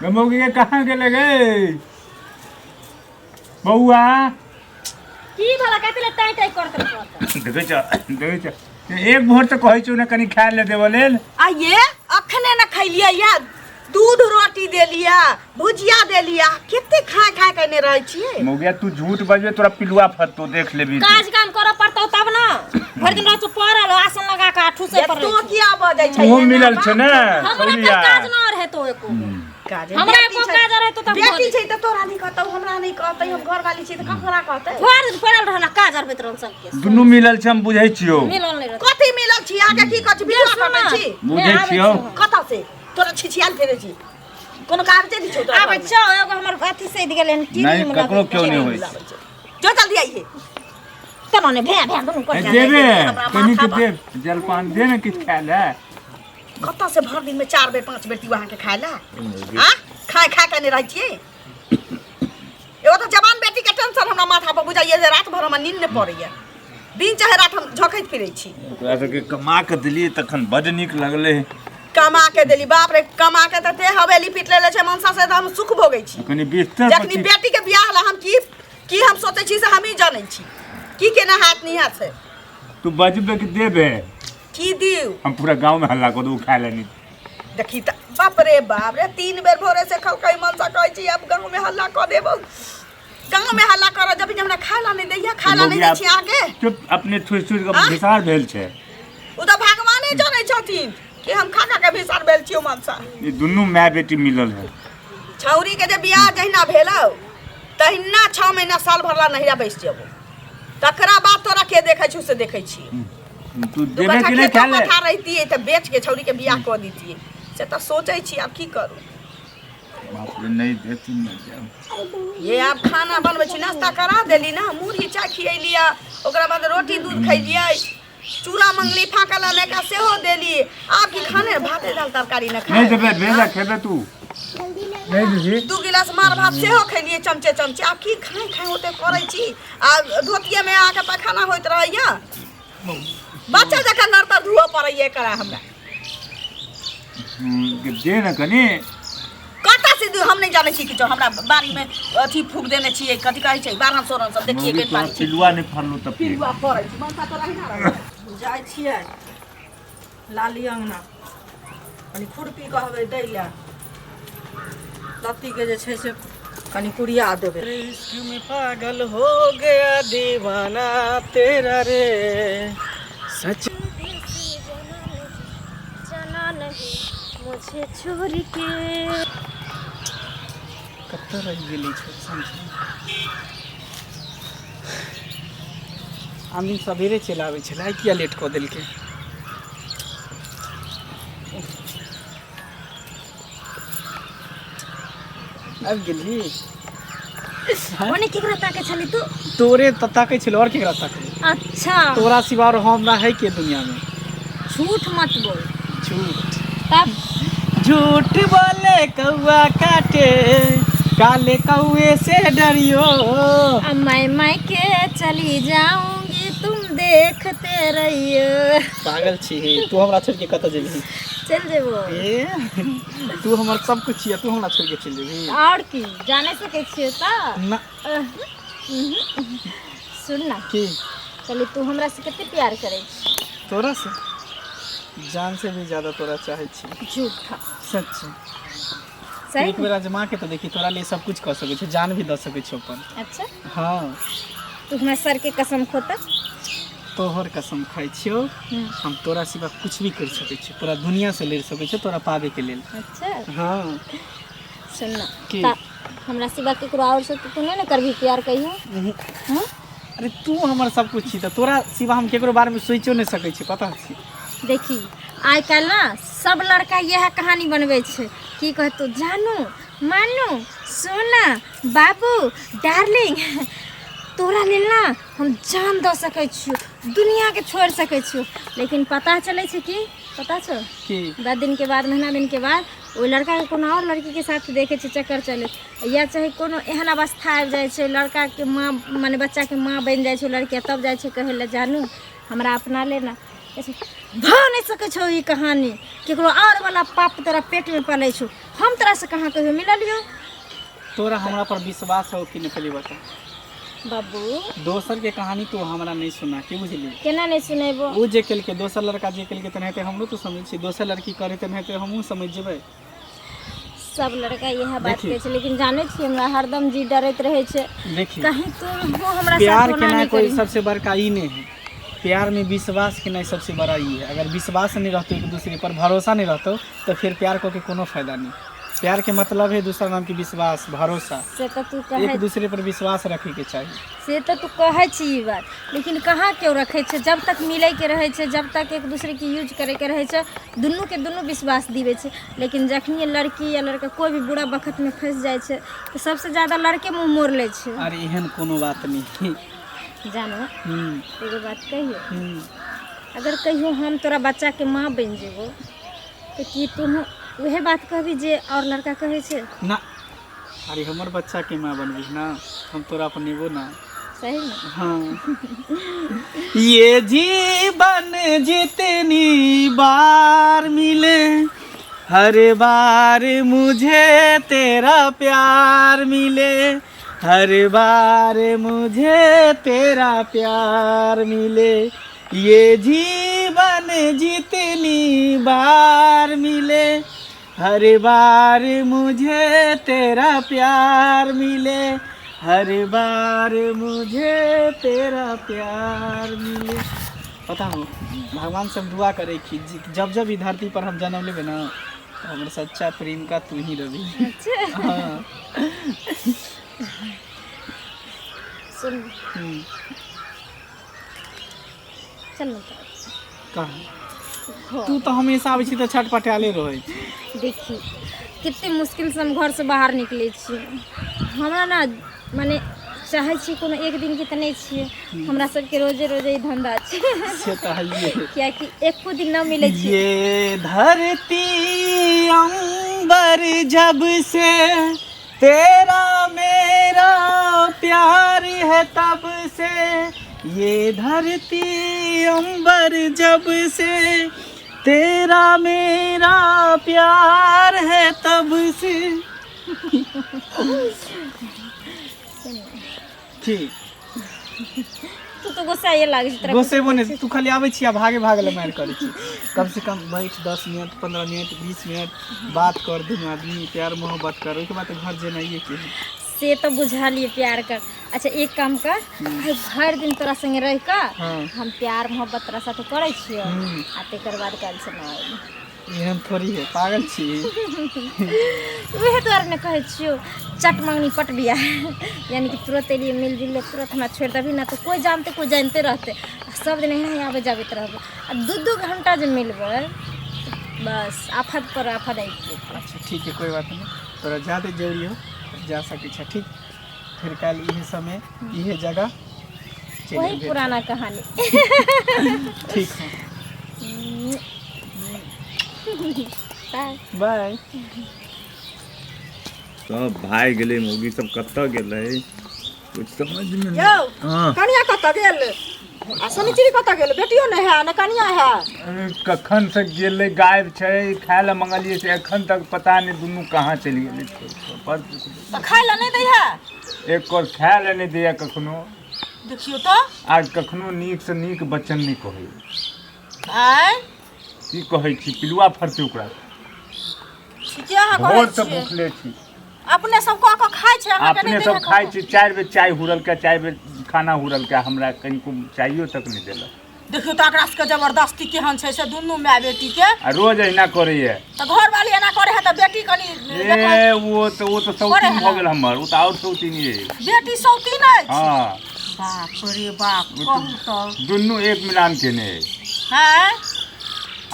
गमौगी के कहाँ गेले गे बौआ? की भला कथी ले टाइ टाइ करत रहत? देखै छ, देखै छ, एक भोर तऽ कहै छौ ने कनि खाय ले देबऽ लेल। आ ये अखने न खैलियै या, दूध रोटी देलियै, भुजिया देलियै, कते खाय खाय के ने रहै छियै। मौगिया, तू झूठ बजबे तोरा पिलुआ फटतो, देख लेबी तू। काज काम करऽ पड़तौ तब ने, भरि दिन रहत पड़ल आसन लगा के ठूसे पर। तो किया बजै छै? तूहो मिलल छै ने? हमरा तऽ छौड़िया। काज न रहतो एको। काज हमरा बेटी एको छै। काज रहतो तब बेटी छै तऽ तोरा नहि कहतौ, हमरा नहि कहतै, हम घरवाली छी तऽ ककरा कहतै? भरि दिन पड़ल रहला, काज अरबैत रहल सबके। दुनू मिलल छै, हम बुझै छियौ। मिलल नहि रहत। कथी मिलल छी अहाँके? की कहै छी? विवाह करै छी? बुझै छियौ। कतऽ से तोरा छिछियाल फेरे छी? कोनो कागजे नहि छौ तोरा आबै घरमे। छौ एगो हमर अथी सधि गेलै हन की? नहि, ककरो केओ नहि होइ लाबै छै। जो जल्दी आइए। केना ने भे भे दुनू छै। कटिया। देबे हमरा कनि माथा के दे, जलपान दे ने किछु खाय ले। कतऽ से भरि दिनमे 4 बेर 5 बेर दियौ अहाँके खाय लए? आ खाय खाय के नहि रहै छियै। एगो तऽ जवान बेटीके टेंशन हमरा माथा पर बुझाइए जे राति भरि हमरा नींद नहि पड़ैए, दिन चाहे राति हम झखैत फिरै छी। ओकरा सबके कमा के देलियै तखन बड्ड नीक लगलै। कमा के देली? बाप रे, कमा के तऽ ते हवेली पीट लेले छै मनसा, से तऽ हम सुख भोगै छी। कनि बिस्तर पर जखनी बेटी के बियाह ला हम की की हम सोचै छी से हमही जानै छी की केना हाथ नहीं हाथ से। तू बजबे कि देबे? की दिउ? हम पूरा गाँव में हल्ला कर दू खाय ले नहीं। देखी तऽ, बाप रे बाप रे, 3 बेर भोरे से खलकै मनसा। कहै छी आब गाँव में हल्ला कऽ देबौ, गाँव में हल्ला कर जब हमरा खाय ला नहीं दैया, खाय ला नहीं दै छी अहाँके। चुप, अपने ठुसि ठुसि के भिसार भेल छै। ओ तऽ भगवाने जानै छथिन कि हम खा खा के भिसार भेल छी। मनसा, ई दुनू माय बेटी मिलल है। छौरी के जे बियाह जहिना भेलौ तहिना 6 महीना साल भरला नहिरा बैस जेबो, तकरा बाद तोरा के देखै छौ से देखै छी। तू 2 देबे कट्ठा कि नहीं खेतो खाय ले? पथा रहितियै तऽ बेच के छौरी के बियाह कऽ दितियै, से तऽ सोचै छी, आब की करू? बाप रे, नहीं देती नहीं जाओ। ये आब खाना बनबै छी, नाश्ता करा देली ने, मुरही चाय खियैली आ ओकरा बाद रोटी दूध खैलियै, चूड़ा मंगली फाँकल अनेका सेहो देली। आब की खाने भाते दाल तरकारी ने नहीं खाए? देबे, भेजा खेबे तू नहीं दीदी। 2 गिलास मार भात सेहो खैलियै चमचे चमचे। आब की खाए खाए होते करै छी आ धोतिएमे अहाँके पैखाना होइत रहैया, बच्चा जकाँ नर्तर धुअ पड़ैया एकरा हमरा। दे ने कनि। कतऽ से दियौ? हम नहि जानै छी किछो। हमरा बाड़ीमे अथी फूक देने छियै, कथी कहै छै, बारहम सोरहम सब देखिए मौगी गेल तोरा पानी छै। पिलुआ नहीं फड़लू तऽ फिर पिलुआ फड़ै छै मनसा तोरा अहिना रहै। जाइ छियै लाली अङ्गना, कनि खुरपी कहबै दै लए, लत्तीके जे छै से कनि कुरिया देबै। इश्क में पागल हो गया दीवाना तेरा रे सच। जाना नहीं मुझे छोड़ के। कतऽ रहि गेलै छै समझ आन दिन सवेरे चलि आबै छलै, आइ किया लेट कऽ देलकै? आबि गेलही? ओने केकरा ताके छली तू? तोरे तऽ ताकै छलै, आओर केकरा ताकै? अच्छा। तोरा सिवा आओर हमरा है के दुनिया में? झूठ मत बोल। झूठ? तब झूठ बोले कौआ काटे, काले कौए से डरियो। अब मैं मायके चली जाऊंगी, तुम देखते रहियो। पागल छी तू, हमरा छोड़ के कतऽ जेबही? चल जेबो। ए, तू हमर सब कुछ छियै, तू हमरा छोड़ के चलि जेबही? और की, जाने सकै छियै तऽ ना। सुन ना। की? कहली तू हमरा से कते प्यार करै छी? तोरा से जान से भी ज्यादा तोरा चाहै छी। झूठा। सच। सही। एक बेर आजमा के तऽ देखी, तोरा लिए सब कुछ कऽ सकै छी, जान भी दऽ सकै छी अपन। अच्छा। हाँ। तू हमरा सर के कसम खोता। तोहर कसम खाइ छियौ, हम तोरा सिवा कुछ भी करि सकै छी, पूरा दुनिया से लड़ि सकै छी तोरा पाबैके लेल। अच्छा। हाँ। सुन ना। की? ता हमरा सिवा केकरो और से तू नहीं ना करबी प्यार कहियो? हाँ? अरे, तू हमर सब कुछ छी तऽ तोरा सिवा हम केकरो बारेमे सोचियो नहि सकै छी, पता छी? देखी, आइ काल्हि ना सब लड़का इएह कहानी बनबै छै। की कहतौ, जानू मानू सोना बाबू डार्लिंग, तोरा लेल ना हम जान दऽ सकै छियौ, दुनियाके छोड़ि सकै छियौ, लेकिन पता चलै छै कि पता छौ? की? 10 दिनके बाद, महीना दिनके बाद ओहि लड़काके कोनो आओर लड़कीके साथ देखै छै चक्कर चलैत, या चाहे कोनो एहन अवस्था आबि जाइ छै, लड़काके माँ, मने बच्चाके माँ बनि जाइ छै ओ लड़की, आ तब जाइ छै कहै लए, जानू हमरा अपना ले ना। कहै छै, भऽ नहि सकै छौ ई कहानी, ककरो आओर वाला पाप तोरा पेटमे पलै छौ, हम तोरा से कहाँ कहियो मिललियो? तोरा हमरा पर विश्वास हो कि नहीं, पहले बता। बाबू, दोसर के कहानी तू हमरा नहीं सुना, की बुझली? केना नहीं सुनेबो? ओ जे केलकै, दोसर लड़का जे केलकै तेनाहिते हमरो तो समझ छी, दोसर लड़की करे तेनाहिते हमहूँ समझ जेबै। सब लड़का यह बात देखी। कहै छै, लेकिन जानै छी हमरा हरदम जी डरैत रहै छै देखी, कहीं तू हमरा साथ प्यार ओना केना नहि कोई करी। सबसे बड़का ई नहीं है, प्यार में विश्वास केनाइ सबसे बड़ा ई है। अगर विश्वास नहीं रहतो, एक दूसरे पर भरोसा नहीं रहतो, तो फिर प्यार को के कोनो फायदा नहीं। प्यार के मतलब है दूसरा नाम की विश्वास, भरोसा। से तऽ तू कहै एक दूसरे पर विश्वास रखे के चाहिए। से तऽ तू कहै छी ई बात, लेकिन कहाँ केओ रखै छै? जब तक मिलैके रहै छै, जब तक एक दूसरेके यूज करैके रहै छै, दुनूके दुनू विश्वास दिबै छै। लेकिन जखनी लड़की या लड़का कोइ भी बुरा बखतमे फँसि जाइ छै तऽ सबसँ ज्यादा लड़के मुँह मोड़ लै छै। अरे एहन कोनो बात नहीं। जानो, एगो बात कहियो? अगर कहियो हम तोरा बच्चाके माँ बनि जेबो तऽ की तू उहे बात कहबी जे और लड़का कहै छै? ना, अरे हमर बच्चा के माँ बनबी ना, हम तोरा अपनेबो ना। सही में? हाँ। ये जीवन जितनी बार मिले, हर बार मुझे तेरा प्यार मिले, हर बार मुझे तेरा प्यार मिले, ये जीवन जितनी बार मिले, हर बार मुझे तेरा प्यार मिले, हर बार मुझे तेरा प्यार मिले। पता हो, भगवान से हम दुआ करे कि जब जब ई धरती पर हम जन्म लेबे ना, तो हमर सच्चा प्रेम का तू ही रही। अच्छा। हाँ। सुन। चल ना तऽ। कहाँ? घर। तू तऽ हमेशा आबै छी तऽ छटपटाले रहै छी। देखी, कते मुश्किल से हम घर से बाहर निकलै छियै। हमरा ना माने चाहै छी कोनो एक दिनके तऽ नहि छियै, हमरा सबके रोजे रोजे ई धंधा छै। से तऽ हइए। कियाकि एको दिन न मिलै छै। ये धरती अंबर जब से तेरा मेरा प्यार है तब से, ये धरती अंबर जब से तेरा मेरा प्यार है तब से। की? तू तऽ गुस्साए लागै छै तोरा। गोसेबो नहि, तू खाली आबै छी आ भागे भागे लए मारि करै छी। कम से कम बैठ, 10 मिनट, 15 मिनट, 20 मिनट बात कर, दुनू आदमी प्यार मोहब्बत कर, ओहिके बाद तऽ घर जेनाइए के है। से तऽ बुझलियै प्यार कर। अच्छा, एक काम कर, आइ भरि दिन तोरा संगे रहि कऽ हम प्यार मोहब्बत तोरा साथे करै छियौ आ तकर बाद काल्हि से ना अयबै। एहन थोड़ी है, पागल छी? उहे दुआरे ने कहै छियौ, चट मंगनी पट बियाह, यानी कि तुरंत एलियै, मिल जुल, तुरंत हमरा छोड़ि देबही ना तऽ कोइ जानते, कोइ जानिते रहतै आ सब दिन एना आबै जाबैत रहबै आ 2-2 घंटा जे मिलबै, बस आफत पर आफत आबि जेतै। अच्छा ठीक है, कोई बात नहीं। तोरा ज्यादा जरूरी हो जा सकै छै। ठीक, फिर काल्हि इहे समय इहे जगह चलि वही अयबै। पुराना कहानी। ठीक है। बाय। बाय। सब भागि गेलै, मौगी सब कतऽ गेलै, कुछ समझमे नहि। यौ। हँ। कनिया कतऽ गेल आ शनिचरी कतऽ गेल? बेटियो नहि है ने कनिया है। अरे कखन से गेलै, गायब छै। खाय लए मंगलियै से एखन तक पता नहि दुनू कहाँ चलि गेलै छोड़ि कऽ। बड़ दुख भेल। तऽ खाय लए नहि दै है? एक कौर खाय लए नहि दैया कखनो। देखियौ तऽ। आज कखनो नीकसँ नीक वचन नहि कहै। आँय? की कहै छी, पिलुआ फड़तै ओकरा। ठीके अहाँ कहै भोरसँ छियै। भूखले छी। अपने सब कऽ कऽ खाइ छै, अहाँके अपने नहि सब दै है खाइ कतौ। छी। 4 बेर चाय हुरलकै, 4 बेर खाना हुरलकै, हमरा कनिको चाइयो तक नहि देलक। देखियौ तऽ एकरा सबके जबरदस्ती केहन छै से दुनू माय बेटी के। आ रोज अहिना करैया। तऽ घरवाली एना करे है तऽ बेटी कनि देखै। ए, ओ तऽ करे शौकीन है भऽ ना। गेल हमर, ओ तऽ आओर शौकीन ये। बेटी शौकीन अछि? हँ। बाप रे बाप, कहू तऽ। दुनू एक मिलान केने अइ। हैं?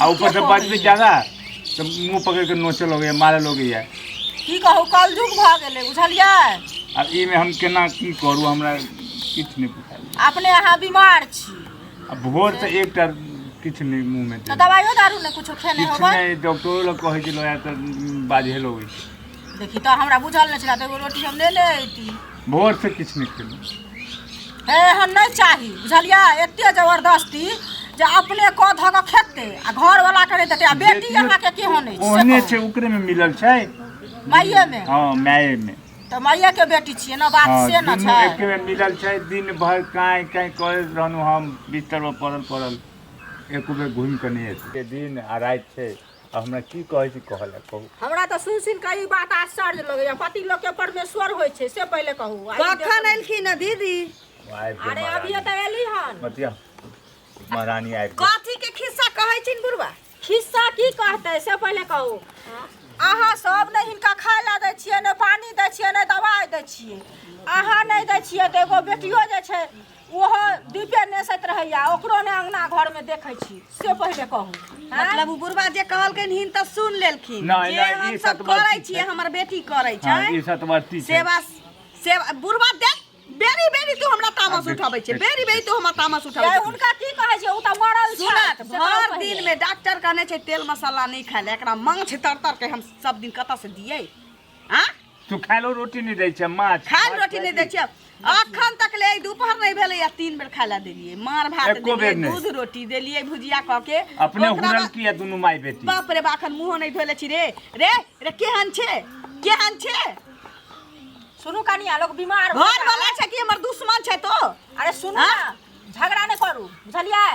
आ ऊपर से बजबै ज्यादा तऽ मुँह पकड़ि कऽ नोचऽ लगैया, मारऽ लगैया। की कहू, कलयुग भऽ गेलै, बुझलियै? आब एहिमे हम केना की करू, हमरा किछु नहि बुझायल। अपने अहाँ बीमार छी। आ भोरसँ एकटा किछु नहि मुँहमे तऽ देल। दवाइयो दारू नहि कुछो खेने किछु होबै? नहि, डॉक्टरो लग कहै छै लऽ तऽ बाजहे लगै छै। देखी तऽ, हमरा बुझल नहि छलै तऽ एगो रोटी हम लेने अयती। भोरसँ किछु नहि खेलहुँ। हे, एहन नहि चाही, बुझलियै? एते जबरदस्ती जे अपने कऽ धऽ कऽ खेतै आ घरवला के नहि देतै आ बेटी अहाँके केहन अछि से ओहने कहू। छै, ओकरेमे मिलल छै। माइये मे हँ माये मे। तऽ माइये के बेटी छियै ने, बात हँ से ने दुनू छै। एके बेर मिलल छै। दिन भरि काँय काँय करैत रहलहुँ हम बिस्तर पर पड़ल पड़ल, एको बेर घुमि कऽ नहि एतै। दिन आ राति छै आ हमरा की कहै छी कहऽ लए कहू। हमरा तऽ सुनि सुनि कऽ ई बात आश्चर्य लगैया। पति लोक के परमेश्वर होइ छै से पहिले कहू। आ ई कखन देखू। एलखिन हँ दीदी? आबि गेल अरे अभिये महारानी। तऽ एली हन। बतिया महारानी आबि गेल। कथी के खिस्सा कहै छिन बुढ़वा? खिस्सा की कहतै से पहिले कहू। अहाँ सब ने हिनका खाय लए दै छियै, ने पानि दै छियै, ने दवाइ दै छियै। अहाँ नहि दै छियै तऽ एगो बेटियो जे छै ओहो दीपे नेसैत रहैया, ओकरो ने अङ्गना घरमे देखै छी से पहिले कहू। आँय? मतलब उ बुढ़वा जे कहलखिन हिन तऽ सुन लेलखिन। नहि, जे नहि, हम ई सब सतबरती करै छै। छियै हमर बेटी करै हँ छै। ई सतवर्ती छै। सेवा सेवा बुढ़वा देख, बेरी बेरी तू हमरा तामस देख, उठाबै छै। देख, बेरी बेरी तू हमरा तामस उठाबै ये छै। हुनका की कहै छै, ओ तऽ मरल छै। सुनत से कहू भर पहिले। दिन में डॉक्टर कहने छै तेल मसाला नहीं खाय ले, एकरा माछ तर तर के हम सब दिन कतऽ से दियै? आ तू खायलो रोटी नहि दै छै, माछ खाय भात रोटी नहीं दै छियै अखन तक ले। दुपहर नहीं भेलै या 3 बेर खाय ला देलियै, मार भात एको बेर देलियै, नहि। दूध रोटी देलियै भुजिया कऽ के। अपने ओकरा हुरल बाद- किया दुनू माय बेटी? बाप रे बा, अखन मुँहो नहीं धोले छी। रे रे रे, केहन छै, केहन छै? सुनू कनिया, लोग बीमार हो घर जाइ। वाला छै कि हमर दुश्मन छै तो? अरे सुनू ने, झगड़ा नहि करू, बुझलियै?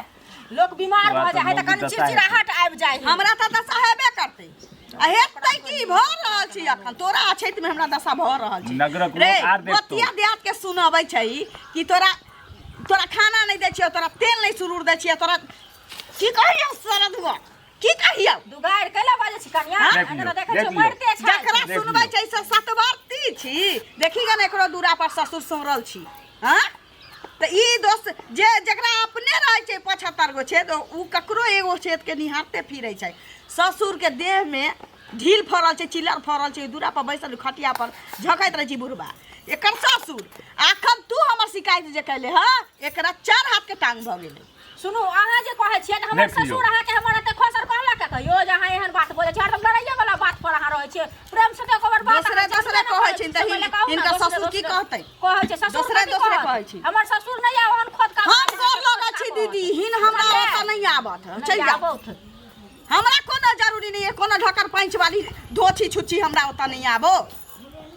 लोक बीमार तोरा भऽ तऽ जाइ है तऽ मौगी कनि दशा चिड़चिड़ाहट आबि जाइ है। हमरा तऽ दशा हेबे करतै आ हेतै की, भऽ रहल छै अखन तोरा अछैत में हमरा दशा भऽ रहल छै। नगरक रे लोक आर देखतौ। गोतिया देहात के सुनबै छै कि तोरा तोरा खाना नहि दै छियौ, तोरा तेल नहि सुरूर दै छियौ, तोरा की कहियौ सरधुआ, की कहियौ? दुगारि कैला बाजै छी कनिया? देख एना लियौ, देखै देख छियै लियौ। मरिते छै। जकरा देख सुनबै लियौ। छै से सतवर्ती छी। देखी गन एकरो दूरा पर ससुर सोरल छी। हाँ तऽ ई दोस्त जे जकरा अपने रहै छै 75 गो छेद, ओ ककरो एगो छेदके निहारते फिरै छै। ससुरके देहमे ढील फड़ल छै, चिल्लर फड़ल छै, दूरा पर बैसल खटिया पर झकैत रहै छै बुढ़बा एकर ससुर। अखन तू हमर शिकायत जे कैले हँ, एकरा 4 हाथके टांग भऽ गेलै। सुनू, अहाँ जे कहै छियै ने हमर देख लियौ। ससुर अहाँके हमर एते खसर कहलक के कहियो जे अहाँ एहन बात बजै छियै? हरदम लड़ाइये वाला बात पर अहाँ रहै छियै। प्रेम से तऽ एको बेर बात दोसरे अहाँ दोसरे जानबे नहि कहै करै छिन छी। तऽ से पहिले कहू ने, हिनकर दोसरे ससुर की दोसरे कहतै? कहै छै ससुर दोसरे कथी दोसरे कहत? कहै छी। हमर ससुर नहि यऽ ओहन खोद का हम गोर लगै छी दीदी, हिन हमरा ओतऽ नहि आबत। चलि जाउ, आबौथ। हमरा कोनो जरूरी नहि है, कोनो ढकर पैंच वाली धोछी छुच्छी हमरा ओतऽ नहि आबो।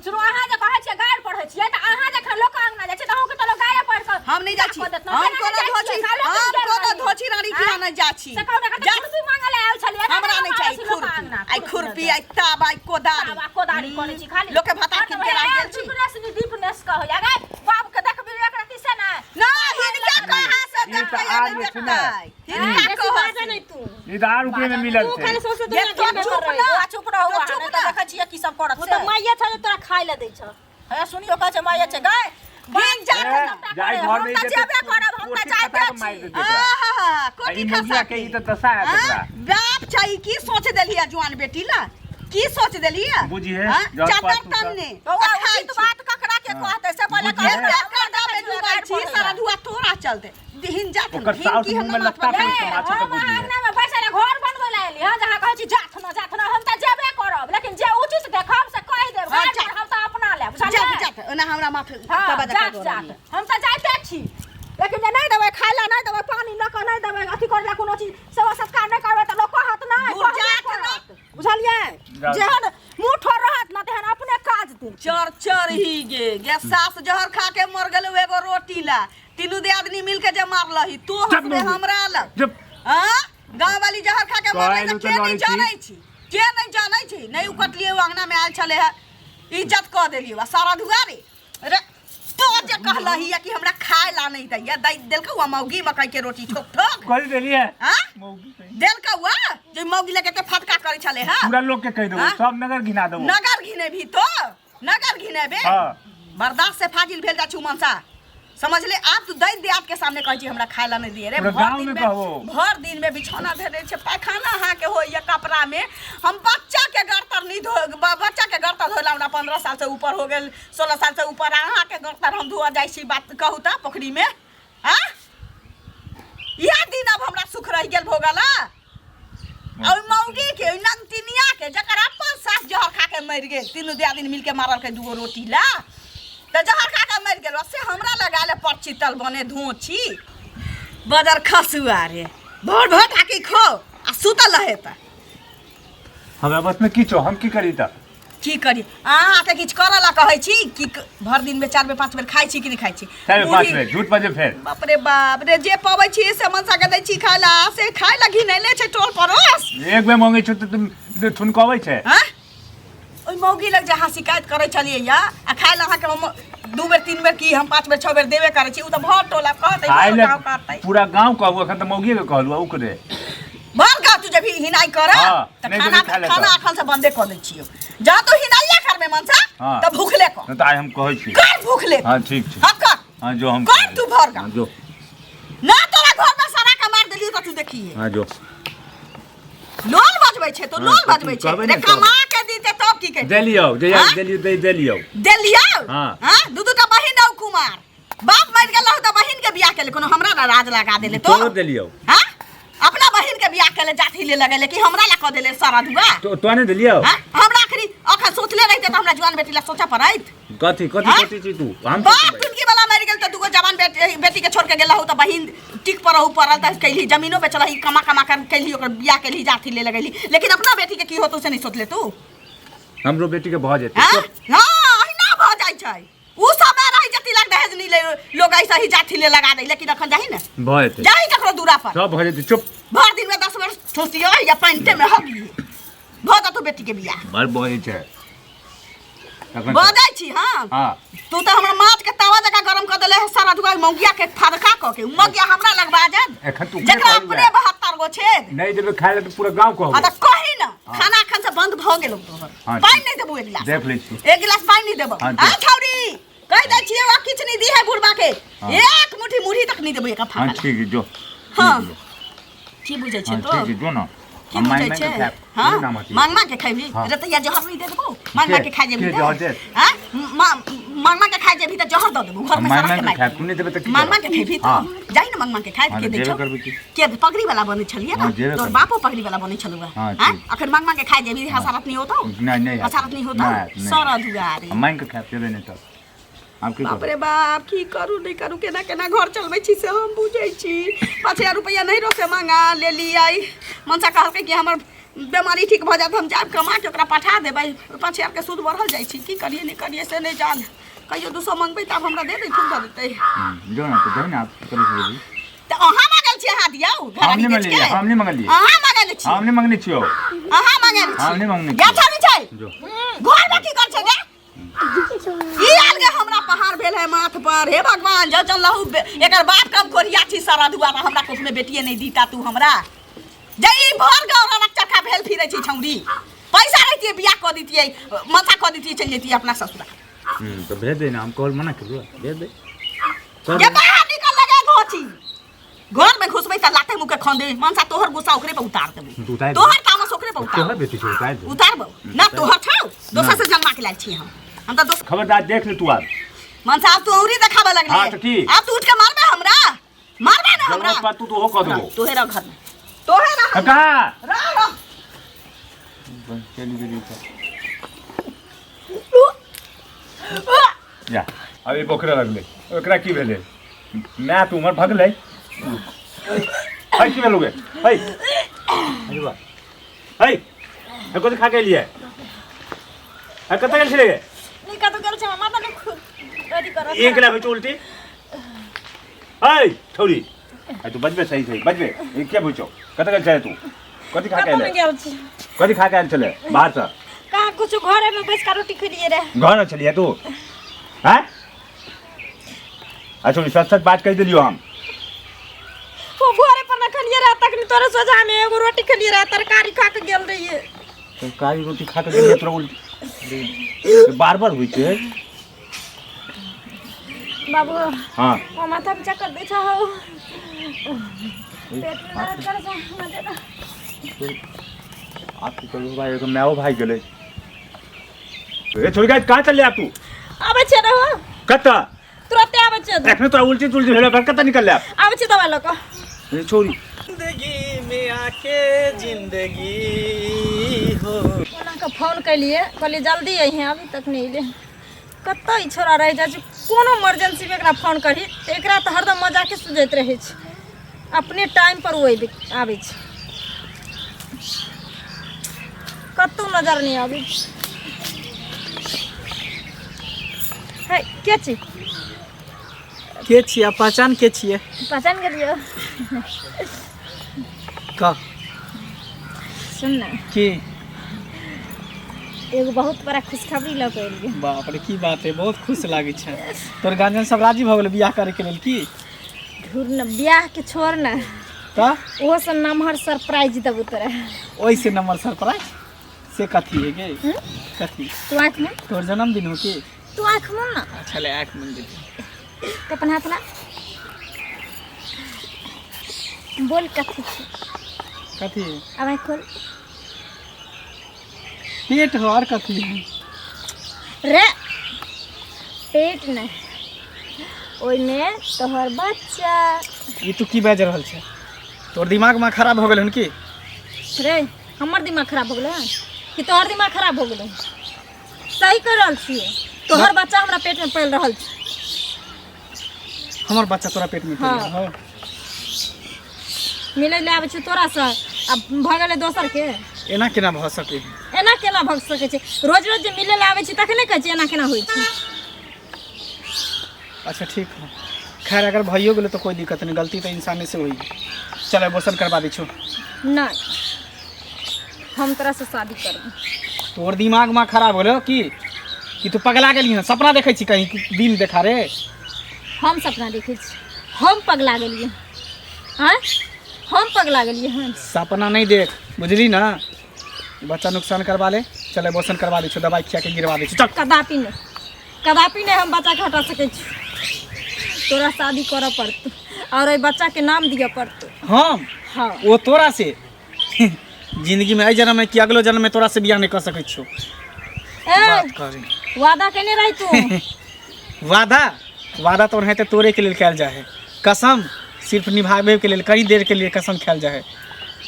सुनू, अहाँ जे कहै छियै गारि पढ़ै छियै तऽ अहाँ जखन लोक अंगना जाइ छियै तऽ अहूँके तऽ लोक गारि पढ़ि कऽ हम नहि जाइ छी। कऽ देत ने। हम केना कोनो नहि जाइ धोछी छियै? कालो हम गेल कोनो रही। धोछी रानी की आँय? नहि जाइ छी। से कहू ने, कते जा। खुरपी मांगऽ लए आयल छलियै, एना हमरा केना नहि मारै चाही छी लोक खुरपी। अंगना? आइ खुरपी, आइ ताब, आइ कोदारी। ताबा कोदारी करै छी खाली। लोकके भाता हरदम कीन के राखि हे, गेल छी। दीपनेश नि दीपनेश कहै गे बाप के देखबी एक रति से ने। ना हिनका कहाँ से ई तऽ देखतै या आर नहि जे छै ने। देखतै, हिनका बेसी कहाँ बाजऽ से? नहि तू। ई तऽ आर उपरे मे मिलल तू छै। खाली सौंसे ये दुनिया तो घिनबे चुप कर रही। ना। बौआ चुप रहू तो अहाँ, चुप नहि तऽ ना। देखै छियै की सब करत ओ से। तऽ माइये छ जे तोरा खाय लए दै छ। हे सुनियो, कहै छै माइये छै गै। हिन जा। ए, जाय घर हम नहि तऽ जेतै, जेबे करब, हम तऽ कोठी जाइते खसा कऽ मारि छी। देतै एकरा। आहा, आ कोठी ई मौगिया खसा के ई तऽ दशा है हाँ? एकरा। बाप छै ई, की सोच देलियै जुआन बेटी ला, की सोच देलियै? बुझिहे, हाँ? जर चादर पातू का। तनने बौआ आ खाइ उचित छी। बात ककरा के कहतै से पहिले बुझिहे। कहू ने। एते हमरा कर्जा देखै में छियै डूबल गारि छी पढ़ैया। सारा धुआ तोरा चलते हिन जात ओकर हिन साउस की मुँह में हमरा लत्ता माथ पर पहिर ए, के माछा हम तऽ बुझिहे। अहाँ अंगनामे बैसल घर बनबै लए एली हँ, जहाँ कहै छी जाथ न जाथ न, हम तऽ जेबे करब, लेकिन जे उचित देखब से कहि देब। हाँ, गारि जा। पढ़ब तऽ अपना लेब, जात बुझलियै? जात ओना हमरा माथ हाँ, तबा जकाँ जात गोर जात रहैए। हम तऽ जाइते छी, लेकिन जे नहि देबै खाय लए, नहि देबै पानि लऽ कऽ, नहि देबै अथी करै लए, कोनो चीज सेवा सत्कार नहि करबै तऽ लोक कहत नहि, दूर कहबे जात करत। बुझलियै? जात। जेहन मुँह ठोर रहत ने तेहन अपने काज दिन। चर चर ही गे गे, सास जहर खा के मर गेल एगो रोटी ला, तीनू दियादनी मिल के जे मारलही तू चुप हंसबे मौगी। हमरा लग? चुप। हाँ, गाँव वाली जहर खा के मरलै कहलू तऽ तऽ के नहि लड़ै छी। जानै छी, के नहि जानै छी? नहि उकटलियै, ओ अंगना में आयल छलै है, इज्जत कऽ देलियै। आ सारा दुआरे रे तो जे कहलही कि हमरा खाय ला नहीं दैया, दै देलकौ आ मौगी मकई के रोटी ठोक ठोक कहि देलियै। हाँ मौगी कहि। देलकौ आ जे मौगी लगे के फटका करै छलै है। पूरा लोग के कहि देबो, हाँ? सब नगर घिना देबो। नगर घिनेबही तो, नगर घिनेबे। हाँ। बर्दाश्त से फाजिल भेल जा छु मनसा, समझले? आब तू दै दियाद के सामने कहै छी हमरा खाय ला नहीं दिए रे। पूरा भर गाँव दिन में में कहबो। भर दिन में बिछौना धेने छै, पैखाना अहाँ के होइया कपड़ा में। हम बच्चा के गर्तर नहीं धो, बच्चा के गर्तर धोला हमरा 15 साल से ऊपर हो गेल, 16 साल से ऊपर। अहाँ के गर्तर हम धोआ जाइ छी, बात कहू तऽ पोखरी में। हाँ, इएह दिन अब हमरा सुख रहि गेल भोगला। आ ओहि मौगी के, ओहि नंगटिनिया के, जकर अपन सास जहर खा के मरि गेल, तीनू दियादिनी मिलके मारलकै दूगो रोटी ला तऽ जहर खा के मरि गेल, से हमरा लगा ले परचितल बने धोछी बजर खसुआ रे। भोर भोर ढाकी खो आ सुतल रहे तऽ हमरा बस में की छौ, हम की करी तऽ? की करी अहाँके किछु करऽ ला कहै छी कि भरि दिनमे चारि बेर पाँच बेर खाइ छी कि नहि खाइ छी चारि बेर पाँच मुरही- बेर झूठ बजे फेर बाप रे बाप रे जे पबै छी से मनसा के दै छी खाइ ला से खाइ ला घिनैले छै टोल पड़ोस एक बेर मंगै छौ तऽ तुम ठुनकबै छै हँ ओहि मौगी लग जे अहाँ शिकायत करै छलियै या आ खाइ ला अहाँके हम दू बेर तीन बेर की हम पाँच बेर छओ बेर देबे करै छी ओ तऽ भर टोला कहतै खाइ भर ले गाँव कहतै पूरा गाँव कहू एखन तऽ मौगिए के कहलू ओकरे भर गाँव तू जब हिनाई कर हाँ, तऽ नहि खाना देबै खाइ ला खाना तऽ। अखन से बंदे कऽ दै छियौ जा तू हिनाइया करबे मनसा हाँ। तऽ भूखले कऽ नहि तऽ आइ हम कहै छी कर भूखले हाँ ठीक छै हाँ कर हाँ जो हम कर तू भर गाँव हाँ जो ना तोरा घर में सड़ा के मार देलियौ तऽ तू देखिए हाँ जो लोल बजबै छै तो हाँ, लोल तऽ तू बजबै छै कहबै रे ने तब। कमा के दीते तब की कहते देलियौ जे हाँ? देलियौ दे देलियौ देलियौ हाँ। हाँ दू दू टा बहिन औ कुमार बाप मरि गेल रहौ तऽ बहिन के बियाह केले कोनो हमरा ना राज लगा देले तो तोरो देलियौ हाँ अपना बहिन के बियाह केले जाति ले लगेले कि हमरा ला कऽ देले सारा दुआ तो तो नहीं देलियौ हाँ हमरा अखनी अखन सोचले रहिते तऽ हमरा जुआन बेटी ला सोचा पड़ैत कथी कथी हाँ? कथी छी तू हम बाप टुनकी वाला मरि गेल तऽ दूगो जवान बेटी बेटी के छोड़ के गेल रहू तऽ बहिन टिक पर रहू पड़ल तऽ कैली जमीनो बेचलही कमा कमा कर कैली ओकर बियाह कैली जाति ले लगैली लेकिन अपना बेटी के की होतो से नहीं सोचले तू हमरो बेटी के भऽ जेतै हाँ हाँ अहिना भऽ जाइ छै उ समय रही जे तिलक दहेज नहीं ले लोग ऐसा ही जाति ले लगा दे लेकिन अखन जाही ने भऽ जेतै जाही ककरो दूरा पर सब भऽ जेतै चुप भर दिन में 10 बेर ठोसियो या पैंटे में हगिए भऽ जेतौ बेटी के बियाह बड़ बजै छै तखन भऽ जाइ छी हाँ हाँ तू तऽ हमरा माछ के तावा जकाँ गरम कऽ देले है सारा दुआ मौगिया के फरका कऽ के उ मौगिया हमरा लगवा जात एखन तू जकरा अपने 72 गो छेद नहीं देबै खाय लए तऽ पूरा गाँव हाँ कहबै तऽ कही ना खाना एखन से बंद भऽ गेलौ तोहर हाँ, पानि ठीक। नहीं देबू एक गिलास देख लै छी एक गिलास पानि नहीं देबो हाँ, हाँ ठीक। छौरी कहि दै छियै आ किछु नहीं दी है बुढ़बा के हाँ। एक मुट्ठी मुरही तक नहीं देबो एक हाँ फाका ठीक है जो हाँ। की बुझै छै हाँ तो ठीक है जो ना की हम बुझै मांगि छै मांगि के खायब। हाँ ये नाम अथी। मांग मांग के खैबी हाँ। रतैया जहर नहीं दे देबो मांग मांग के खाइ जेबी के तऽ? जहर देत? हाँ मांग मांग के खाइ जेबी तऽ जहर दऽ देबो घर में मांग सड़क मांग के के खायब मारि तू नहीं देबै तऽ की मांग मांग के करब? खैबी हाँ। तऽ जाही ने मांग मांग के खाइ हाँ, के तऽ दै जेबे छौ करबै की। के पगड़ी वाला बनै छलियै हाँ, ने जेबे तोर करबै। बापो पगड़ी वाला बनै छलौ हाँ, हाँ ठीक। अखन मांग मांग के खाइ जेबी हसारत नहीं होतौ नहीं नहीं हसारत नहीं होतौ नहीं, नहीं। सर दुआरे हम मांगि के खायब जेबै नहीं तऽ आब की बाप करब रे बाप की करू नहीं करू केना केना घर चलबै छी से हम बुझै छी 5000 रुपैआ नहीं से मंगा लेलियै मनसा कहलकै कि हमर बेमारी ठीक भऽ जायत हम जायब कमा के ओकरा पठा देबै 5000 के सूद बढ़ल जाइ छै की करियै नहि करियै से नहि जान कहियो 200 मंगबै तऽ आब हमरा दे देथिन दऽ देतै जो ना तऽ दही ना आब की करै छी तऽ अहाँ मांगल छी अहाँ दियौ घर हम नहि मंगलियै हम नहि मंगलियै अहाँ मांगल छी हम नहि मंगने छियौ अहाँ मांगल छी हम नहि मंगने या छियौ। छौरी छै जो घर में की कर छै गे ई आल गे हमरा पहाड़ भेल है माथ पर हे भगवान जल जल लहू एकर बाप कम कोरिया छी सारा दुआरा हमरा कोख में बेटिए नहीं दीता तू हमरा जे ई भर गौरा चरखा भेल फिरे छी छौरी पैसा रहतिए बियाह कऽ दितिए मथा कऽ दितिए चलि जैतिए अपना ससुरा तो भेज दे ना हम कॉल मना कर भेज दे जे बाहर निकल लगे घोची घर में घुसबै तऽ लाते मुँह के खन देबै मनसा तोहर गुस्सा ओकरे पर उतार देबै तू उतार दे। तोहर तामस ओकरे पर उतार तोहर बेटी छै उतार दे उतारबौ ना तोहर छौ दोसर से जन्मा के लायल छी हम तऽ दोसर खबरदार देख ले तू आब मनसा आब तू औरी देखाबे लगले हाँ, तऽ की? आब तू उठ के मारबे हमरा मारबे ना हमरा जरूरत पर तू तो हो कह देबो तोहे रह घर में तोहे रह कहाँ रह रह चली गेली तऽ जा अब ई बोकरे लगलै ओकरा की भेलै माय तऽ उमर भगलै है की भेलौ गे है अरे बा है है कथी खा के एलियै है कतऽ गेल छलै गे नहीं कतौ गेल छै माता ने खूब अथी करत एक लाख होइ छै उल्टी है छौरी है तू बजबे सही सही बजबे ई के बुझौ कतऽ गेल छलै तू कथी खा के कतौ एलै नहीं गेल छी कथी खा के आयल छलै बाहरसँ कहाँ कुछ घरे में बैस के रोटी खेलिए रहे घर में छलियै तू हैं अच्छा सच सच बात कहि देलियौ हम वो घरे पर न खेलिए रहे तखनी तोरे सोझा में एगो रोटी खेलिए रहे तरकारी खा के गेल रहिए तरकारी रोटी खा के गेलियै तोरा उल्टी बार बार होइ छै बाबू हाँ वो माथा में चक्कर दै छौ पेट में दर्द करे छौ हमरा दे दे। आप की करू भाई एगो मायो भाग गेलै ए छोड़ के कहाँ चल तू आबै छियै रहू कतऽ तुरते आबै छियै एखने तोरा उल्टी तुलटी भेलै पर कतऽ निकल आबै छियै दबाइ लऽ कऽ ए छोड़ी जिंदगी में आके जिंदगी हो ओना कऽ फोन केलियै कहलियै जल्दी अइहे अभी तक नहि अयलै कतऽ ई छोड़ा रहि जाइ छै कोनो इमरजेंसीमे एकरा फोन करही तऽ एकरा तऽ हरदम मजाके सुझैत रहै छै अपने टाइम पर ओ आबै छै कतहु नजर नहि आबै छै के छी? के छियै? पहचान के छियै? पहचान गेलियो। कह। सुन ना। की? एगो बहुत बड़ा खुशखबरी लऽ के एलियै। बाप रे, की बात है, बहुत खुश लागै छै। तोर गार्जियन सब राजी भऽ गेलै बियाह करे के लेल की? धुर न, बियाह के छोड़ न। तऽ ओहो से नमहर सरप्राइज देबो तोरा। ओहिसे नंबर सरप्राइज से कथी है गे? कथी? तू आँख में तोर जन्मदिन हो की? तू आँख में ना। अच्छा ले, आँख मुन दे। तो अपन हाथ ला, बोल कथी छै? कथी? अब आँख खोल। पेट हो और कथी है? रे, पेट नहीं, ओहिमे तोहर बच्चा। ई तू की बाजि रहल छै? तोर दिमाग में खराब हो गेल हन की? रे, हमर दिमाग खराब हो गेलै हन कि तोहर दिमाग खराब हो गेलै? सही कर रहल छियै, तोहर बच्चा हमरा पेट में पल रहल छै। हमर बच्चा तोरा पेट में पड़ि हाँ। गेल हो? मिलै लए आबै छै तोरासँ आ भऽ गेलै दोसर के। एना केना भऽ सकै? एना केना भऽ सकै छै? रोज रोज जे मिलै लए आबै छै तखने कहै छै एना केना होइ छै। अच्छा ठीक है, खैर अगर भइयो गेलै तऽ कोई दिक्कत नहीं, गलती तऽ इंसाने से होई। चल एबोर्शन करवा दै छौ। नहि, हम तोरासँ शादी करब। तोर दिमाग में खराब होलो की कि तू पगला गेली हन? सपना देखै छी कहीं दिन देखा रे? हम सपना देखै छी? हम पगला गेलियै? आँय, हम पगला गेलियै हन? सपना नहीं देख, बुझली ना? बच्चा नुकसान करवा ले, चल एबोर्शन करवा दै छौ, दवाई खिया के गिरवा दै छौ, चल। कदापि नहि, कदापि नहि हम बच्चाके हटा सकै छी। तोरा शादी करऽ पड़तौ और एहि बच्चाके नाम दिअ पड़तौ। हम? हाँ। ओ तोरा से जिंदगी में एहि जन्म में कि अगलो जन्म में तोरा से बियाह नहीं कर सकै छियौ। ए, बात करी। वादा केने रही तू। वादा? वादा तो ओनाहिते तोड़े के लेल कयल जाइ है। कसम सिर्फ निभाबे के लेल, कई देर के लिए कसम खायल जाइ है।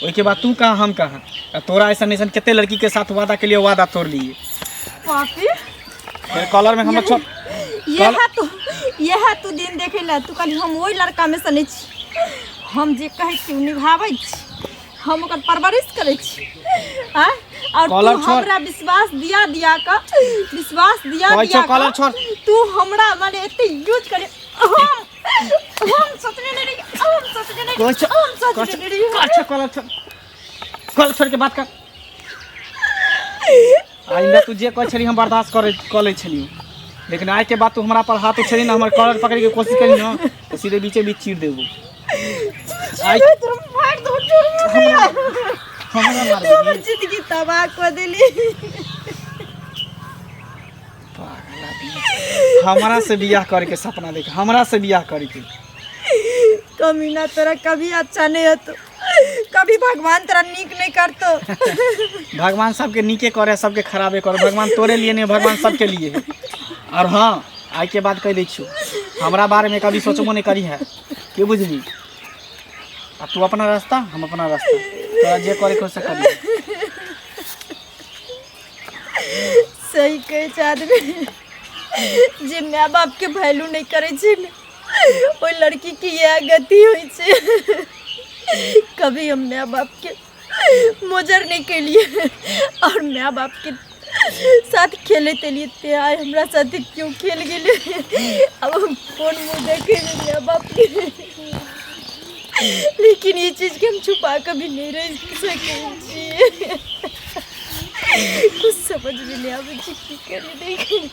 ओहिके बाद तू कहाँ, हम कहाँ। आ तोरा ऐसन ऐसन कते लड़की के साथ वादा के लिए वादा तोड़ लिए। पापी। फिर कॉलर में हमर छोड़। यह तू, यह तू दिन देखे ला तू कहली हम ओहि लड़का में से नहीं छी। हम जे कहै छी ओ निभाबै छी, हम ओकर परवरिश करै छी। आँय, और तू कॉलर छोड़। हमरा विश्वास दिया दिया का, विश्वास दिया कहै दिया छौ कॉलर का छोड़। तू हमरा माने एते यूज करे, हम सोचने नहीं रही, हम सोचने नहीं कहै छौ, हम सोचने नहीं रही। कहै छौ कॉलर छोड़, कॉलर छोड़ के बात कर। आइंदा तू जे कहै छली हम बर्दाश्त करे कऽ लै छलियौ, लेकिन आइ के बाद तू हमरा पर हाथ उठेली ना, हमर कॉलर पकड़े के कोशिश करी ना, तो सीधे बीचे बीच चीर देबो। आइ तोरा मारि दो, छोड़। हमरा तू हमर मारबही? जिंदगी तबाह कऽ देली। पागल आदमी, हमरा से बियाह करे के सपना देख, हमरा से बियाह करे के। कमीना, तोरा कभी अच्छा नहीं होतो, कभी भगवान तोरा नीक नहीं करतो। भगवान सबके नीके करे, सबके खराबे करे। भगवान तोरे लिए नहीं, भगवान सबके लिए है। और हाँ, आइ के बाद कह दै छियौ, हमरा बारे में कभी सोचबो नहीं करी है, के बुझली? आ तू अपना रास्ता, हम अपना रास्ता, तोरा जे करे के हो से करी। सही कहै छै आदमी, जे माय बाप के वैल्यू नहीं करै छै ने, ओहि लड़की के इएह गति होइ छै। कभी हम माय बाप के मोजर नहीं केलिए और माय बाप के साथ खेलैत एलिए, ते आइ हमरा साथे क्यों खेल गेलै? अब हम कोन मुँह देखेबै माय बाप के? लेकिन ई चीज के हम छुपा कऽ भी नहीं रहि सकै छियै। कुछ समझ में नहीं आबै छै, की करी, नहीं करी।